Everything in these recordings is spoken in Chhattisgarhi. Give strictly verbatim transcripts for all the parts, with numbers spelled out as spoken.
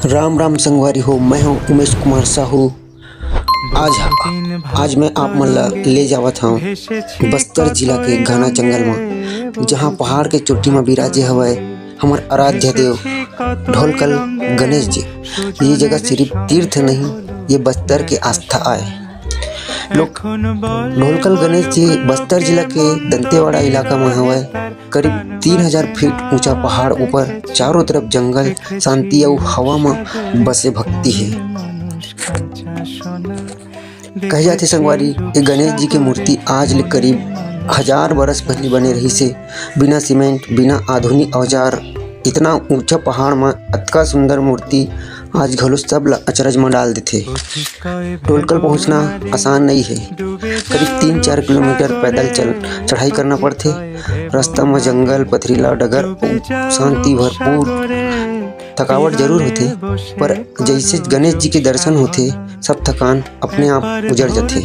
राम राम संगवारी हो, मैं हूं उमेश कुमार साहू। आज आज मैं आप मन ला ले जावत हूं बस्तर जिला के घना जंगल में, जहां पहाड़ के चोटी में विराजे हवय हमर आराध्य देव ढोलकल गणेश जी। ये जगह सिर्फ तीर्थ नहीं, ये बस्तर के आस्था आय। लोग ढोलकल गणेश जी बस्तर जिला के दंतेवाड़ा इलाका में हवय। करीब तीन हजार फीट ऊंचा पहाड़ ऊपर, चारों तरफ जंगल, शांति अउ हवा में बसे भक्ति हे। कहे जाथे संगवारी, ये गणेश जी के मूर्ति आज ले करीब हजार बरस पहिली बने रहिस हे। बिना सीमेंट, बिना आधुनिक औजार, इतना ऊंचा पहाड़ में अतका सुंदर मूर्ति आज घलो सब ला अचरज में डाल देथे। ढोलकल पहुंचना आसान नहीं है। करीब तीन चार किलोमीटर पैदल चल चढ़ाई करना पड़थे। रास्ता में जंगल, पथरीला डगर, शांति भरपूर। थकावट जरूर होथे, पर जैसे गणेश जी के दर्शन होथे, सब थकान अपने आप उजड़ जाथे।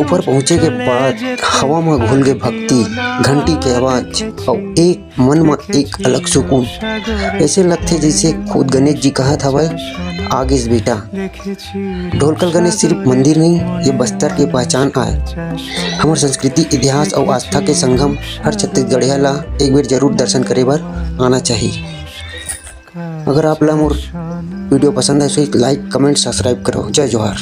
ऊपर पहुंचे के बाद हवा में घुल के भक्ति, घंटी के आवाज अउ एक मन में एक अलग सुकून। ऐसे लगथे जैसे खुद गणेश जी कहत हवय, "आ गेस बेटा।" ढोलकल गणेश सिर्फ मंदिर नहीं, ये बस्तर के पहचान आय। हमर संस्कृति, इतिहास अउ आस्था के संगम हर छत्तीसगढ़िया ला एक बेर जरूर दर्शन करे बर आना चाही। अगर आप ला मोर वीडियो पसंद आए तो लाइक, कमेंट, सब्सक्राइब करो। जय जोहार।